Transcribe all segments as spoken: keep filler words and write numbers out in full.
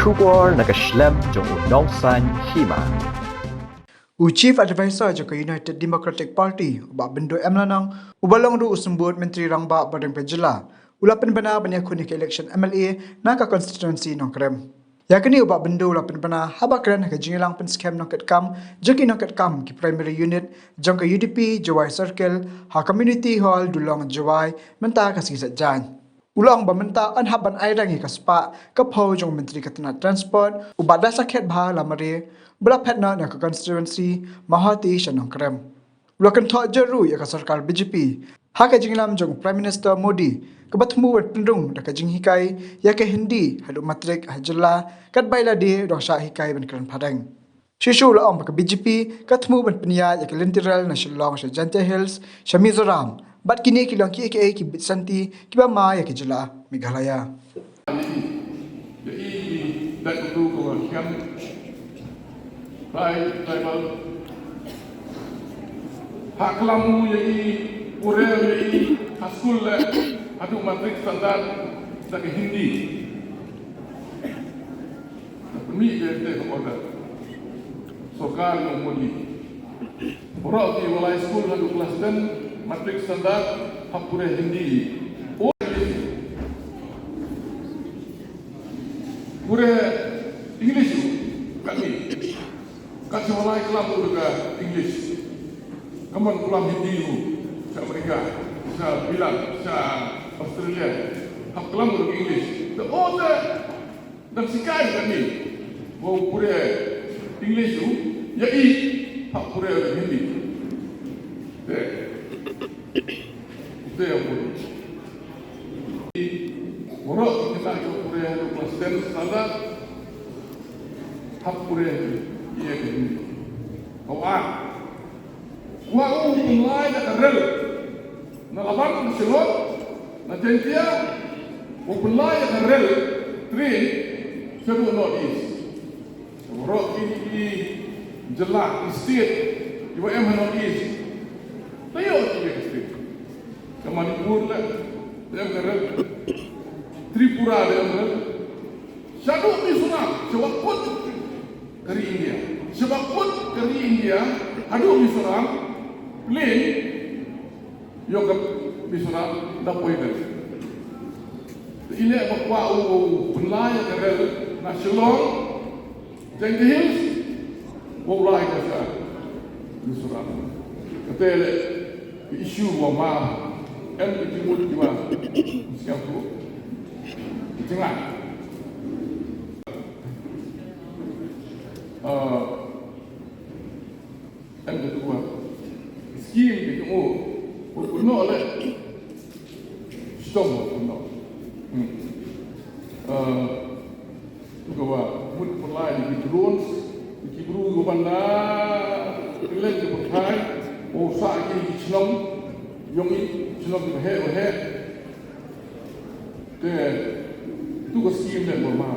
Khubor na ka shlem jong u Nongsaiñ Hima. U Chief Advisor jong ka United Democratic Party, u Bah Byndu M Lanong, uba long ruh u symbud Myntri Rangbah Barim ka jylla, u la pynbna ban ïakhun ïa ka election M L A na ka constituency Nongkrem. Ïa kane u Bah Byndu u la pynbna haba kren ha ka jingïalang pynskhem nongkitkam jong ki nongkitkam ki primary unit jong ka U D P Jowai Circle ha Community Hall Dulong Jowai mynta ka sngi Saitjaiñ. U la ong ba mynta yn hap ban ai reng ïa ka spah ka phew jong u Myntri ka tnat Transport, u Bah Dasakhiatbha Lamare, ba la phet noh na ka constituency Mawhati sha Nongkrem. U la kynthoh jur ruh ïa ka sorkar B J P ha ka jingïalam jong u Prime Minister Modi, kaba thmu ban pynrung da ka jinghikai ïa ka Hindi haduh matrik ha jylla, katba ïa lade u dang shah hikai ban kren phareng. Shuh shuh u la ong ba ka B J P ka thmu ban pynïaid ïa ka lynti rel na Shillong sha Jaintia Hills sha Mizoram, bad kine ki long kiei kiei ki bit shanti kiba ma ïa ka jylla Meghalaya. Ïa i ki dei ki tu ko wa kiam. Bai, bai bal. Ha klam u ïa i, u re ïa i ha skul le, haduh matrik standard da ka Hindi. Pynmih ïa te ka order. Sorkar jong Modi. Baroh ki walai skul haduh klas ten, matrik standard, hap pule Hindi. O, pule English u, katni. Kat sha walai klam u da ka English. Kammon klam Hindi u, sha Amerika, sha Bilan, sha Australia. Hap klam u da ka English. Te o te, dang sikai katni. Ba u pule English u, ïa i, hap pule Hindi. Te. Te ïa u. Baroh ki khynnah kiba pule ha klas ten standard, hap pule ïa ka Hindi. Kaba ar, kwah u pynlait da ka rel na Labang na Shillong, na Jaintia, u pynlait da ka rel, train, shaduh North East. Baroh ki, ki jylla, ki state kiba em ha North East, te ïoh ki ïa ka state. Ka Manipur le, te em ka rel. Tripura te em rel. Shaduh Mizoram, shaba kut ka ri India. Shaba kut ka ri India, haduh Mizoram, plain, ïoh ka Mizoram, da poi rel. Te i leh ba kwah u pynlait ïa ka rel na Shillong, Jaintia Hills, wow lai ka sha Mizoram. Kata leh ka issue wa ma em ka jingmut kiwa sngewthuh. Ka jinglah. Ah, Em ka tuwa. Scheme ki tuwa. Ko kuno le. Stom kuno. Hmm. Eh, tu ka wa mut pulai di drones, ki bru ko banda. Len ki pulai. O sa ki shnong. Yong i shnong ki he he. Te tu ka scheme ne ma ma.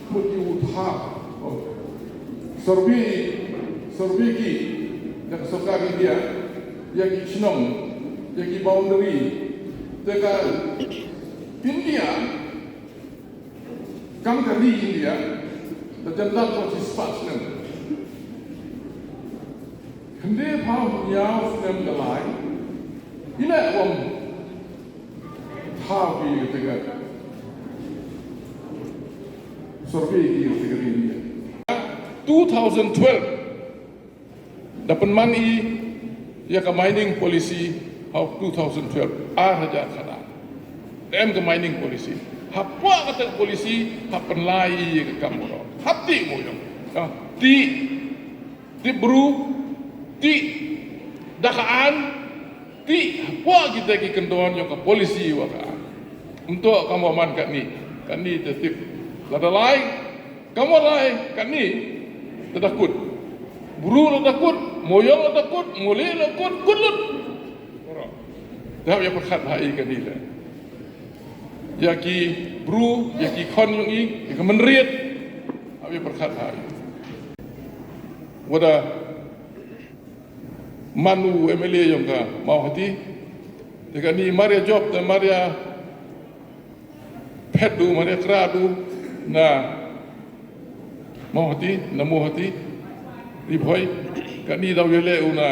Mut ki u tha. Oh. Survey, survey ki ïa ka sorkar India, ïa ki shnong, ïa ki boundary. Te ka India, kam ka ri India, da jan da ko chi spah snem. Hynde phaw hynñiew snem da lai, ine wam Thaw ki kata ka survey ki kata ka ri India. Two thousand twelve, da pynman i ïa ka mining policy ha two thousand twelve, ar hajar khatar. Em ka mining policy. Hapoh kata ka policy, ha pynlai i ïa ka kam baroh. Hap tih mo ïong. Ah, tih Tip bru, tip da ka aiñ, tip hapoh kita ki kyndon ïong ka policy wa ka aiñ. Ym toh kam wa man katni, katni te tip. Lada lai, kam wa lai, katni te da kut. Bru la da kut, mo ïong la da kut, mo lieh la kut, kut lut. Te hap ïa pyrkhat ha i katni te. Ïa ki bru, ïa ki khon ïong i, ïa ka mynried. Hap ïa pyrkhat ha i. Wada man u M L A ïong ka Mawhati. Te kani mar ïa jop, te mar ïa phet du, mar ïa kra du. Na Mawhati, na Mawhati, Ri Bhoi, kani daw ïaleh u na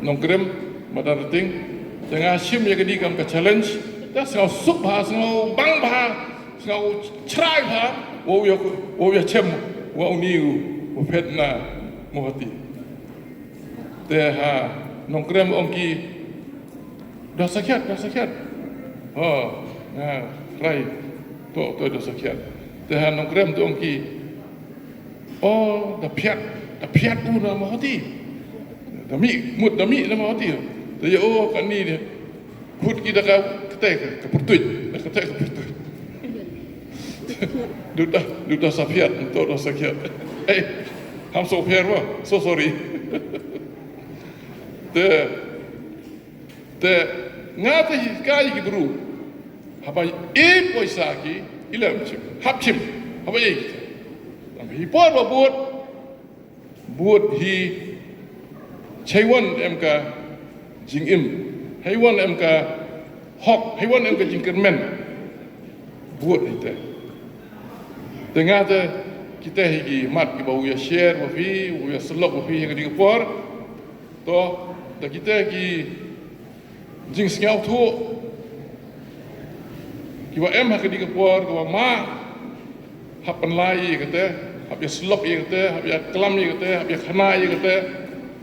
Nongkrem, Madan Rating, te nga shim ïa kani kam ka challenge, te sngew suk bha, sngew bang bha, sngew chrai bha, wow ïa, wow ïa chem, wa uni u, u phet na Mawhati. Te ha Nongkrem ong ki, "Da sakhiat, da sakhiat." Oh, nga rai. To, to da sakhiat. Te ha Nongkrem to ong ki, "Oh, da phiat, da phiat u na Mawhati. Da mih, mut da mih na Mawhati." Te ïa, oh, kani de. Khut ki da ka kata ka, ka pyrtuit, da kata ka pyrtuit. Du da, du da sa phiat, to da sakhiat. Eh, ham so phiat wa, so sorry. Te, te, nga te hi ka ïa ki bru. Haba i poisa ki, i lem chim, hap chim, haba i. Hi por ba bud, bud hi, chaiwan em ka jingim, haiwan em ka hok, haiwan em ka jingkyrmen. Bud hi te. Te nga te, kita hi ki mat kiba u ïa share wa phi, u ïa syllok wa phi, ha kani ka por. To, da kita ki jingsngewthuh kiba em ha kani ka por, kiba ma hap pynlai ïa kata, hap ïa syllok ïa kata, hap ïa klam ïa kata, hap ïa khana ïa kata,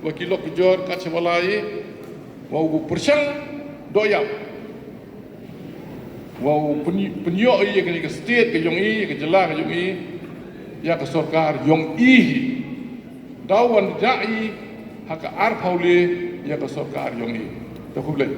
wa ki lok ki jor kat shaba lai, wa u pyrshang doh ïap, wa u pyn-, pynïoh ïa kani ka state ka jong i, ka jylla ka jong i, ïa ka sorkar jong i. Daw wan da i ha ka arphaw le ïa ka sorkar jong i. Te khublei.